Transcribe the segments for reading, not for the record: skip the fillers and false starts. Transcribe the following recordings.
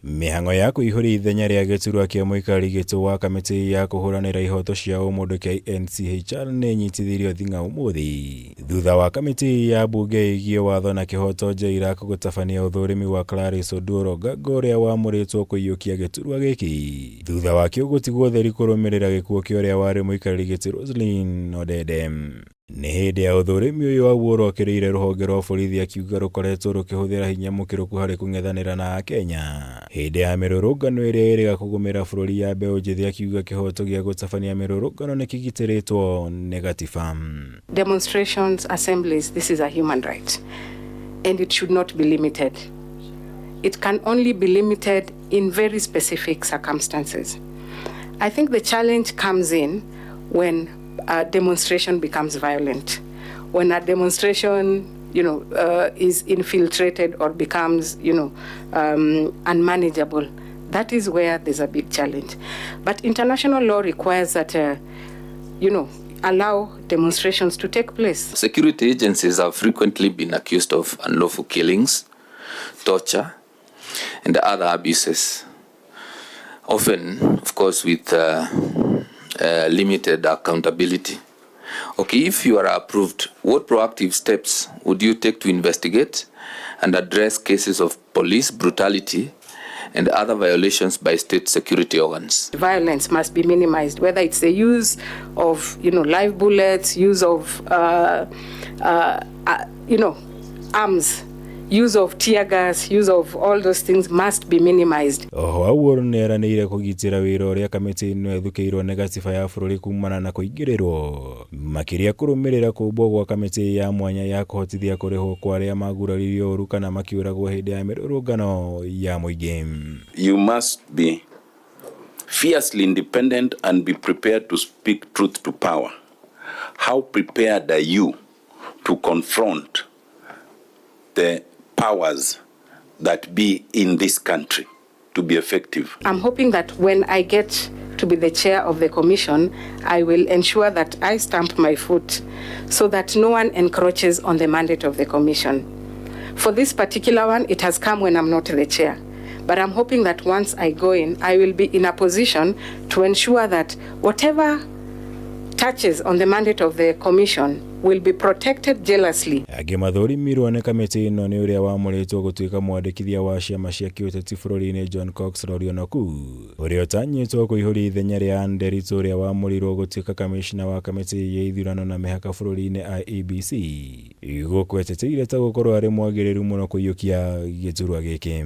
Mĩhang'o ya kũihũria ithenya rĩa gĩturwa kĩa mũikarĩri gĩtĩ wa kamĩtĩ ya kũhũranĩra ihoto cia ũmũndũ KNCHR nĩ ĩnyitithirio thing'a ũmũthĩ thutha wa kamĩtĩ ya mbunge ĩgiĩ watho na kĩhoto JLAC gũtabania ũthũrimi wa Clarice Oduor Ogaga ũrĩa wamũrĩtwo kũiyũkia gĩturwa gĩkĩ thutha wakĩo gũtigwo ũtheri kũrũmĩrĩra gĩkuũ kĩa ũrĩa warĩ mũikarĩri gĩtĩ Roselyn Odede. Nĩ hĩndĩ ya ũthũrimi ũyũ Awuor okĩrĩire rũhonge rwa borithi akiuga rũkoretwo rũkĩhũthĩra hinya mũkĩrũku harĩ kũng'ethanĩra na Akenya hĩndĩ ya mĩrũrũngano ĩrĩa ĩrĩga kũgũmĩra bũrũri ya mbeũ njĩthĩ akiuga kĩhoto gĩa gũtabania mĩrũrũngano nĩkĩgitĩrĩtwo nĩ gatiba. Demonstrations, assemblies, this is a human right and it should not be limited. It can only be limited in very specific circumstances. I think the challenge comes in when a demonstration becomes violent, when a demonstration is infiltrated or becomes unmanageable. That is where there's a big challenge. But international law requires that allow demonstrations to take place. Security agencies have frequently been accused of unlawful killings, torture, and other abuses. Often, of course, with limited accountability. Okay, if you are approved, what proactive steps would you take to investigate and address cases of police brutality and other violations by state security organs? Violence must be minimized, whether it's the use of live bullets, use of arms, use of tear gas, use of all those things must be minimized. Oho Awuor nĩ eranĩire kũgitĩra wĩra ũrĩa kamĩtĩ ĩno ĩthukĩirwo nĩ gatiba ya bũrũri kumana na kũingĩrĩrwo makĩria kũrũmĩrĩra kũmbwo gwa kamĩtĩ ya mwanya ya kũhotithia kũrĩhwo kwa arĩa maguraririo ũru kana makĩũragwo hĩndĩ ya mĩrũrũngano ya mũingĩ. You must be fiercely independent and be prepared to speak truth to power. How prepared are you to confront the powers that be in this country to be effective? I'm hoping that when I get to be the chair of the commission, I will ensure that I stamp my foot so that no one encroaches on the mandate of the commission. For this particular one, it has come when I'm not the chair. But I'm hoping that once I go in, I will be in a position to ensure that whatever touches on the mandate of the commission will be protected jealously. Angĩ mathũrimirwo nĩ kamĩtĩ ĩno nĩ ũrĩa wamũrĩtwo gũtuĩka mwandĩkithia wa ciama cia kĩũteti bũrũri-inĩ John Cox Lorionoku ũrĩa ũtanyĩtwo kũihũria ithenya rĩa Nderitu ũrĩa wamũrirwo gũtuĩka kamĩcina wa kamĩtĩ ya ithurano na mĩhaka bũrũri-inĩ IEBC gũkũ eteteire ta gũkorwo arĩ mwagĩrĩru mũno kũiyũkia gĩturwa gĩkĩ.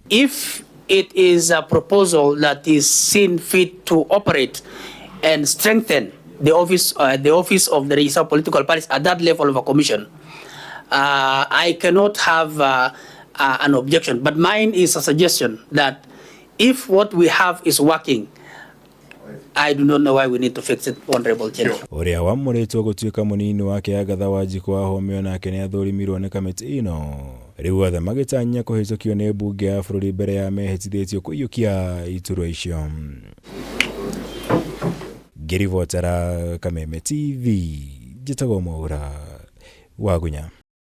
If it is a proposal that is seen fit to operate and strengthen the office of the Registrar of Political Parties at that level of a commission, I cannot have an objection. But mine is a suggestion that if what we have is working, I do not know why we need to fix it, Honorable Chair. Ũrĩa wamũrĩtwo gũtuĩka mũnini wake Agatha Wanjikũ Wahome onake nĩ athũrimirwo nĩ kamĩtĩ ĩno rĩu othe magĩtanya kũhĩtũkio nĩ mbunge ya bũrũri mbere ya mehĩtithĩtio kũiyũkia iturwa icio. Ngĩribotera Kameme TV njĩtagwo Mwaura Wagunya.